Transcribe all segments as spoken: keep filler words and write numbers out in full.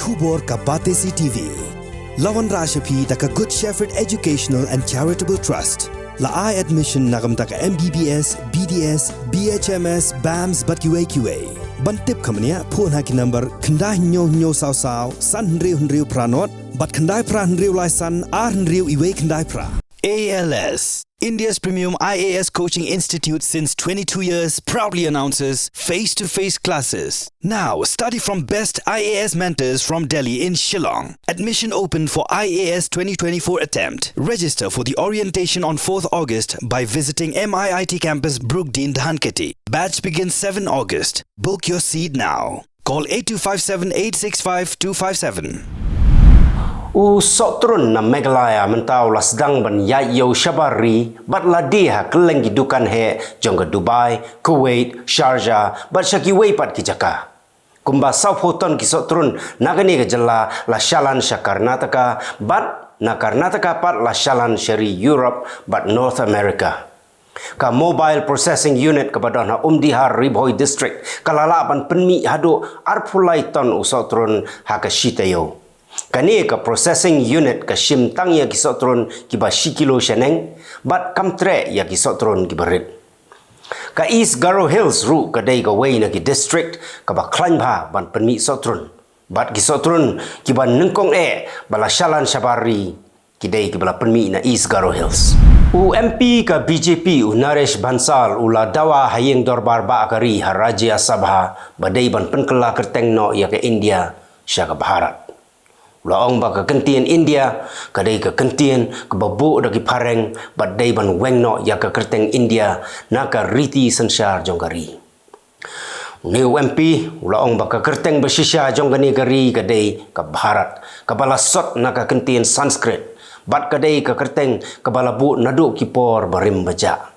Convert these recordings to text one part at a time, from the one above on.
Khubor ka Batesi T V. La wanrah sha phi da ka Good Shepherd Educational and Charitable Trust. La ai admission na ka bynta ka M B B S, B D S, B H M S, BAMS bad kiwei kiwei. Ban tip kumne, phone ha ki number khyndai hynñiew hynñiew saw saw, san hynriew hynriew phra nod, bad khyndai phra hynriew lai san, ar hynriew iwei khyndai phra. A L S, India's premium I A S coaching institute since twenty-two years, proudly announces face-to-face classes. Now, study from best I A S mentors from Delhi in Shillong. Admission open for I A S twenty twenty-four attempt. Register for the orientation on fourth August by visiting M I I T campus Brookdean, Dhankheti. Batch begins seven August. Book your seat now. Call eight two five seven eight six five two five seven. U Sohtrun na Meghalaya mynta u la sdang ban ïaid ïew shabar ri bad la die ha kylleng ki dukan heh jong ka Dubai, Kuwait, Sharjah bad sha kiwei pat ki jaka. Kumba sawphew ton ki Sohtrun na kane ka jylla la shalan sha Karnataka bad na Karnataka pat la shalan sha ri Europe bad North America. Ka Mobile Processing Unit kaba don ha Umdihar, Ri Bhoi District ka la lah ban pynmih haduh arphew lai ton u sohtrun ha ka shi taïew. Kane ka Processing Unit ka shim tang ïa ki sohtrun kiba shi kilo shaneng bad kam treh ïa ki sohtrun kiba rit. Ka East Garo Hills ruh ka dei kawei na ki district kaba khlaiñ bha ban pynmih sohtrun. Bad ki sohtrun kiba nyngkong eh ba la shalan shabar ri ki dei kiba la pynmih na East Garo Hills. U M P ka B J P u Naresh Bansal u la dawa ha ïing dorbar bah ka ri ha Rajya Sabha ba dei ban pynkylla kyrteng noh ïa ka India sha ka Bharat. U la ong ba ka kyntien India ka dei ka kyntien kaba buh da ki phareng bad dei ban weng noh ïa ka kyrteng India na ka riti synshar jong ka ri. Une u M P u la ong ba ka kyrteng ba shisha jong kane ka ri ka dei ka Bharat, kaba la sot na ka kyntien Sanskrit, bad ka dei ka kyrteng kaba la buh naduh ki por barim bajah.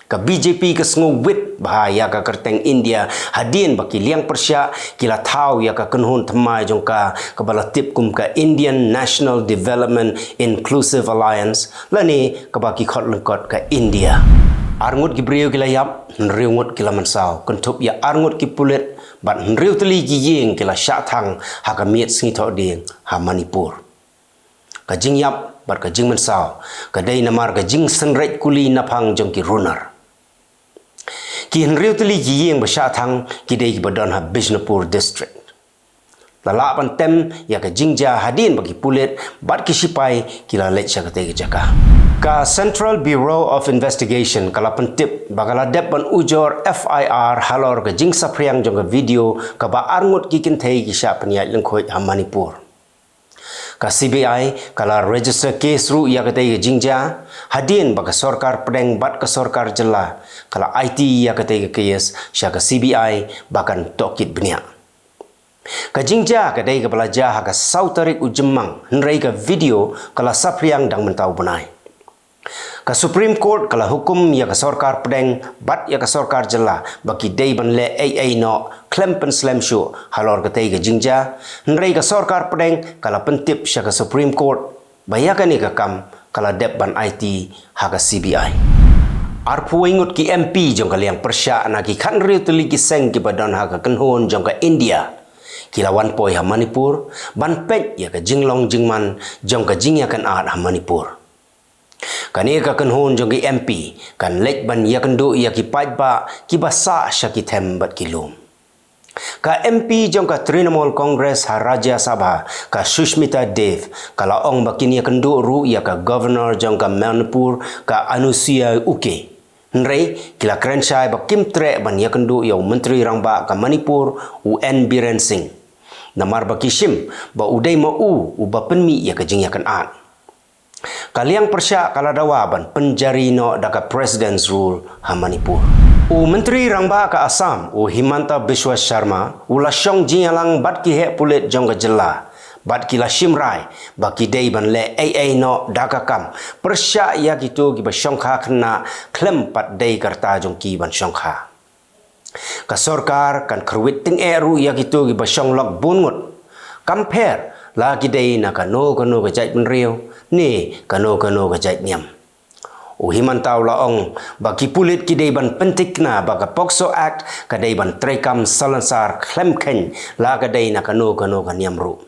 Ka B J P ka sngewbit bha ïa ka kyrteng India hadien ba ki liang pyrshah ki la thaw ïa ka kynhun thymmai jong ka kaba la tip kum ka Indian National Development Inclusive Alliance, lane kaba ki khot lyngkot ka India. Ar ngut ki briew ki la ïap, hynriew ngut ki la mynsaw, kynthup ïa ar ngut ki pulit bad hynriew tylli ki ïing ki la shah thang ha ka miet sngi Thohdieng ha Manipur. Ka jingïap bad ka jingmynsaw ka dei namar ka jingsynreit kuli naphang jong ki runar. Ki hynriew tylli ki ïing ba shah thang ki dei kiba don ha Bishnupur District. La lah ban tem ïa ka jingjia hadien ba ki pulit bad ki shipai ki la leit sha katei ka jaka. Ka Central Bureau of Investigation ka la pyntip ba ka la dep ban ujor F I R halor ka jingsaphriang jong ka video kaba ar ngut ki kynthei ki shah pynïaid lyngkhuid ha Manipur. Ka C B I ka la register case ruh ïa katei ka jingjia hadien ba ka sorkar pdeng bad ka sorkar jylla ka la aiti ïa katei ka case sha ka C B I ba kan tohkit bniah. Ka jingjia ka dei kaba la jia ha ka saw tarik u Jymmang, hynrei ka video ka la saphriang dang mynta u bnai. Ka Supreme Court ka la hukum ïa ka sorkar pdeng bad ïa ka sorkar jylla ba ki dei ban leh ei ei noh khlem pynslem shuh halor katei ka jingjia, hynrei ka sorkar pdeng ka la pyntip sha ka Supreme Court ba ïa kane ka kam ka la dep ban aiti ha ka C B I. Arphew wei ngut ki M P jong ka liang pyrshah na ki khathynriew tylli ki seng kiba don ha ka kynhun jong ka India ki la wan poi ha Manipur ban peit ïa ka jinglong jingman jong ka jingïakynad ha Manipur. Kane ka kynhun jong ki M P kan leit ban ïakynduh ïa ki paidbah kiba sah sha ki them bad ki lum. Ka M P jong ka Trinamool Congress ha Rajya Sabha, ka Sushmita Dev, ka la ong ba kin ïakynduh ruh ïa ka Governor jong ka Manipur, ka Anusuiya Uikey. Hynrei ki la kren shai ba kim treh ban ïakynduh ïa u Myntri Rangbah ka Manipur, u N Biren Singh, namar ba ki shim ba u dei ma u uba pynmih ïa ka jingïakynad. Ka liang pyrshah ka la dawa ban pynjari noh da ka President's Rule ha Manipur. U Myntri Rangbah ka Assam, u Himanta Biswa Sarma, u la shong jingïalang bad ki heh pulit jong ka jylla bad ki la shim rai ba ki dei ban leh ei ei noh da ka kam pyrshah ïa kito kiba shongkha khynnah khlem pat dei ka rta jong ki ban shongkha. Ka sorkar kan kyrwit tyngeh ruh ïa kito kiba shong lok bun ngut, kam pher la ki dei na kano kano ka jaitbynriew ne kano kano ka jaitniam. U Himanta u la ong ba ki pulit ki dei ban pynthikna ba ka POCSO Act ka dei ban treikam salonsar khlem kheiñ la ka dei na kano kano ka niam ruh.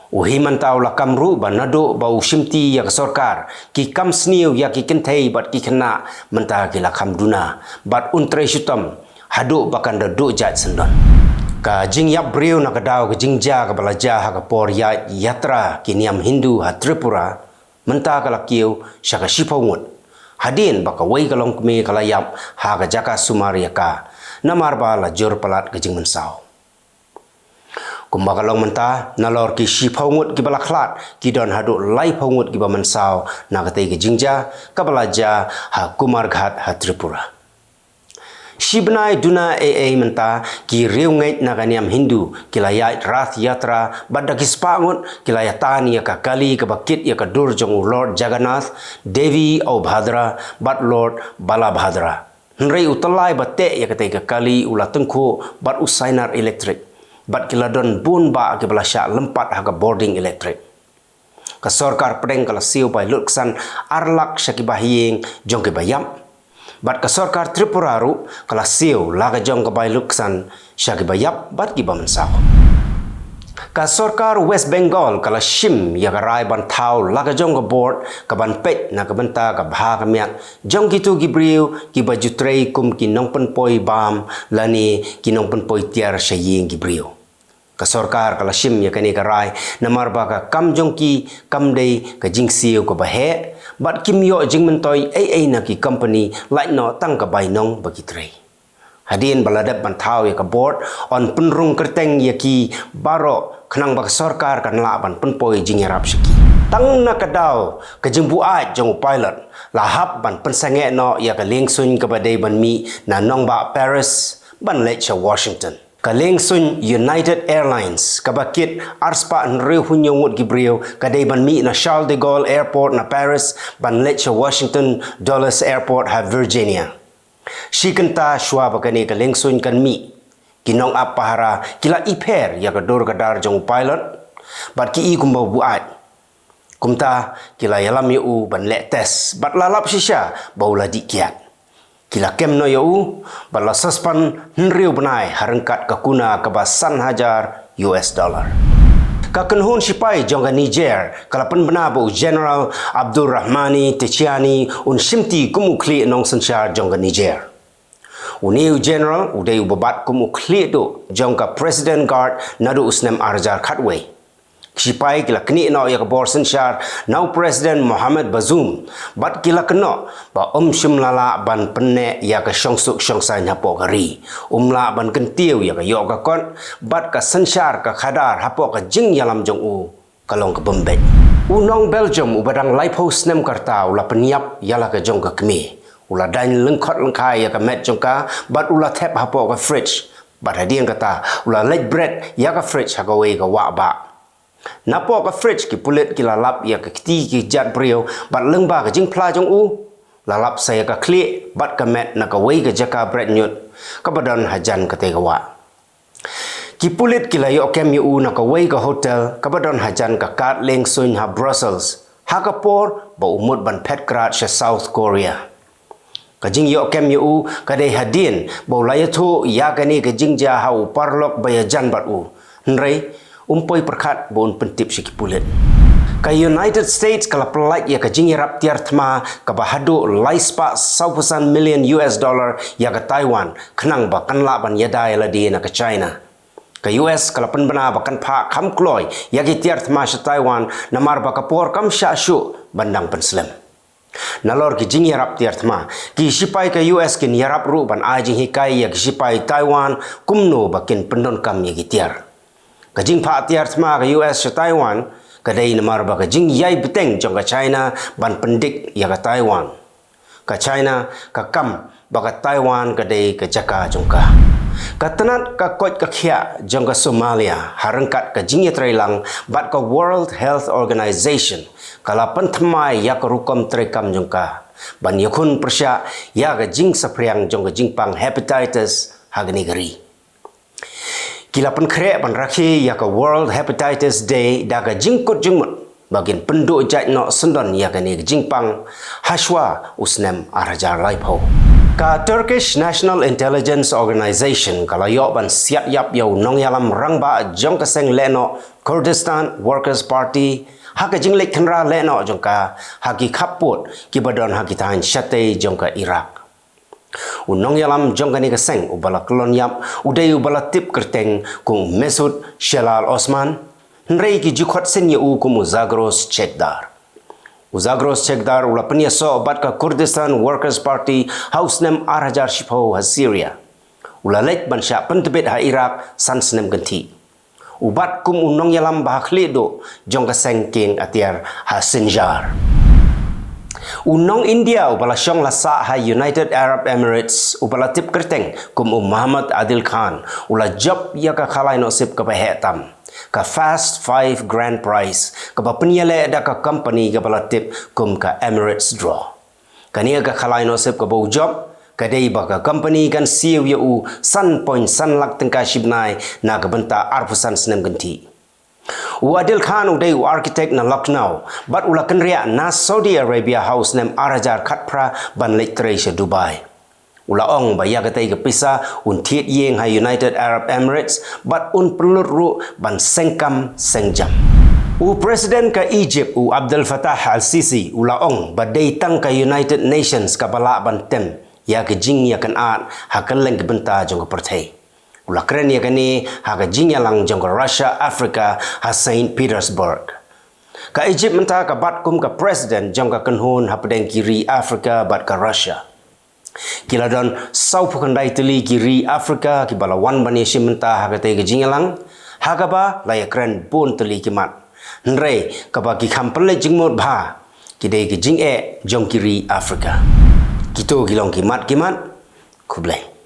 U Himanta u la kam ruh ba naduh ba u shimti ïa ka sorkar, ki kam sniew ïa ki kynthei bad ki khynnah mynta ki la kham duna, bad un trei shitom haduh ba kan da duh jait syndon. Ka jingïap briew na ka daw ka jingjia kaba la jia ha ka por ïaid yatra ki niam Hindu ha Tripura mynta ka la kiew sha ka shiphew ngut, hadien ba kawei ka longkmie ka la ïap ha ka jaka sumar ïa ka, namar ba la jur palat ka jingmynsaw. Kumba ka long mynta, nalor ki shiphew ngut kiba la khlad, ki don haduh laiphew ngut kiba mynsaw na katei ka jingjia kaba la jia ha Kumarghat ha Tripura. Shi bnai duna ei ei mynta, ki riewngeit na ka niam Hindu ki la ïaid Rath Yatra bad da ki spah ngut ki la ïatan ïa ka kali kaba kit ïa ka dur jong u Lord Jagannath, Devi Aubhadra bad Lord Balabhadra. Hynrei u tyllai ba teh ïa katei ka kali u la tyngkhuh bad u sainar elektrik, bad ki la don bun bah kiba la shah lympat ha ka bording elektrik. Ka sorkar pdeng ka la siew bai lutksan ar lak sha ki bahaïing jong kiba ïap, bad ka sorkar Tripura ruh ka la siew la ka jong ka bai lutksan sha kiba ïap bad kiba mynsaw. Ka sorkar West Bengal ka la shim ïa ka rai ban thaw la ka jong ka board kaban peit na ka bynta ka bha ka miat jong kito ki briew kiba ju trei kum ki nongpynpoi bam lane ki nongpynpoi tiar sha ïing ki briew. Ka sorkar ka la shim ïa kane ka rai namar ba ka kam jong ki kam dei ka jingsiew kaba heh, bad kim ïoh jingmyntoi ei ei na ki company, lait noh tang ka bainong ba ki trei. Hadien ba la dep ban thaw ïa ka board, yn pynrung kyrteng ïa ki baroh khnang ba ka sorkar kan lah ban pynpoi jingïarap sha ki. Tang na ka daw ka jingbuaid jong u pilot la hap ban pynsangeh noh ïa ka liengsuiñ kaba dei ban mih na nongbah Paris ban leit sha Washington. Ka liengsuiñ United Airlines kaba kit ar spah hynriew hynñiew ngut ki briew ka dei ban mih na Charles de Gaulle Airport na Paris ban leit sha Washington Dulles Airport ha Virginia. Shi kynta shuwa ba kane ka liengsuiñ kan mih, ki nongap pahara ki la ipher ïa ka dur ka dar jong u pilot bad ki i kumba u buaid. Kumta ki la ïalam ïa u ban leh test bad la lap shisha ba u la dih kiad. Ki la kem noh ïa u bad la suspend hynriew bnai ha ryngkat ka kuna kaba san hajar U S dollar. Ka kynhun shipai jong ka Niger ka la pynbna ba u General Abdurrahmani Tchiani un shimti kum u khlieh nongsynshar jong ka Niger. Une u General u dei uba bat kum u khlieh duh jong ka President Guard naduh u snem ar hajar khatwei. Ki shipai ki la knieh noh ïa ka bor synshar na u President Mohamed Bazoum bad ki la kynnoh ba um shym la lah ban pynneh ïa ka shongsuk shongsaiñ hapoh ka ri. Um lah ban kyntiew ïa ka ïoh ka kot bad ka synshar ka khadar hapoh ka jingïalam jong u ka long ka bym beit. U nong Belgium uba dang laiphew snem ka rta u la pynïap ïa la ka jong ka kmie. U la daiñ lyngkhot lyngkhai ïa ka met jong ka bad u la thep hapoh ka fridge. Bad hadien kata u la leit bret ïa ka fridge ha kawei ka wah bah. Napoh ka fridge ki pulit ki la lap ïa ka kti ki jait briew bad lyngba ka jingphla jong u la lap sa ïa ka khlieh bad ka met na kawei ka jaka bret ñiut kaba don hajan katei ka wah. Ki pulit ki la ïoh kem ïa u na kawei ka hotel kaba don hajan ka kad liengsuiñ ha Brussels ha ka por ba u mut ban phet krad sha South Korea. Ka jingïoh kem ïa u ka dei hadien ba u la ïathuh ïa kane ka jingjia ha u paralok ba ïajan bad u. Hynrei um poi pyrkhat ba un pyntip sha ki pulit. Ka United States ka la pyllait ïa ka jingïarap tiar thma kaba haduh lai spah sawphew san million U S dollar ïa ka Taiwan khnang ba kan lah ban ïada ïa lade na ka China. Ka U S ka la pynbna ba kan phah kham kloi ïa ki tiar thma sha Taiwan namar ba ka por kam shah shuh ban dang pynslem. Nalor ki jingïarap tiar thma, ki shipai ka U S kin ïarap ruh ban ai jinghikai ïa ki shipai Taiwan kumno ba kin pyndonkam ïa ki tiar. Ka jingphah tiar thma ka U S sha Taiwan ka dei namar ba ka jingïai bteng jong ka China ban pyndik ïa ka Taiwan. Ka China ka kam ba ka Taiwan ka dei ka jaka jong ka. Ka tnat ka koit ka khiah jong ka Somalia ha ryngkat ka jingïatreilang bad ka World Health Organization ka la pynthymmai ïa ka rukom treikam jong ka ban ïakhun pyrshah ïa ka jingsaphriang jong ka jingpang hepatitis ha kane ka ri. Ki la pynkhreh ban rakhe ïa ka World Hepatitis Day da ka jingkut jingmut ba kin pynduh jait noh syndon ïa kane ka jingpang hashwa u snem ar hajar laiphew. Ka Turkish National Intelligence Organization ka la ïoh ban siat ïap ïa u nongïalam rangbah jong ka seng lehnoh Kurdistan Workers' Party ha ka jingleit khynra lehnoh jong ka ha ki khappud kiba don ha ki thaiñ shatei jong ka Iraq. U nongïalam jong kane ka seng uba la kyllon ïap u dei uba la tip kyrteng kum u Mesut Shelal Osman, hynrei ki ju khot sien ïa u kum u Zagros Chekdar. U Zagros Chekdar u la pynïasoh bad ka Kurdistan Workers' Party ha u snem ar hajar shiphew ha Syria. U la leit ban shah pyntbit ha Iraq san snem kynthih. U bat kum u nongïalam ba ha khlieh duh jong ka seng kieng atiar ha Sinjar. U nong India uba la shong la sah ha United Arab Emirates uba la tip kyrteng kum u Muhammad Adil Khan u la jop ïa ka khalai nohsip kaba heh tam, ka Fast Five Grand Prize, kaba pynïaleh da ka company kaba la tip kum ka Emirates Draw. Kane ka khalai nohsip kaba u jop ka dei ba ka company kan siew ïa u san point san lak tyngka shibnai na ka bynta arphew san snem kynthih. U Adil Khan u dei u architect na Lucknow bad u la kynriah na Saudi Arabia ha u snem ar hajar khatphra ban leit trei sha Dubai. U la ong ba ïa katei ka pisa un thied ïing ha United Arab Emirates bad un pynlut ruh ban seng kam seng jam. U President ka Egypt u Abdel Fattah al-Sisi u la ong ba dei tang ka United Nations kaba lah ban tem ïa ka jingïakynad ha kylleng ki bynta jong ka pyrthei. U la kren ïa kane ha ka jingïalang jong ka Russia Africa ha Saint Petersburg. Ka Egypt mynta ka bat kum ka president jong ka kynhun hapdeng ki ri Africa bad ka Russia. Ki la don sawphew khyndai tylli ki ri Africa kiba la wan ban ïashim bynta ha katei ka jingïalang, ha kaba la ïakren bun tylli ki mat. Hynrei kaba ki kham pynleit jingmut bha ki dei ki jingeh jong ki ri Africa. Kito ki long ki mat ki mat. Khublei.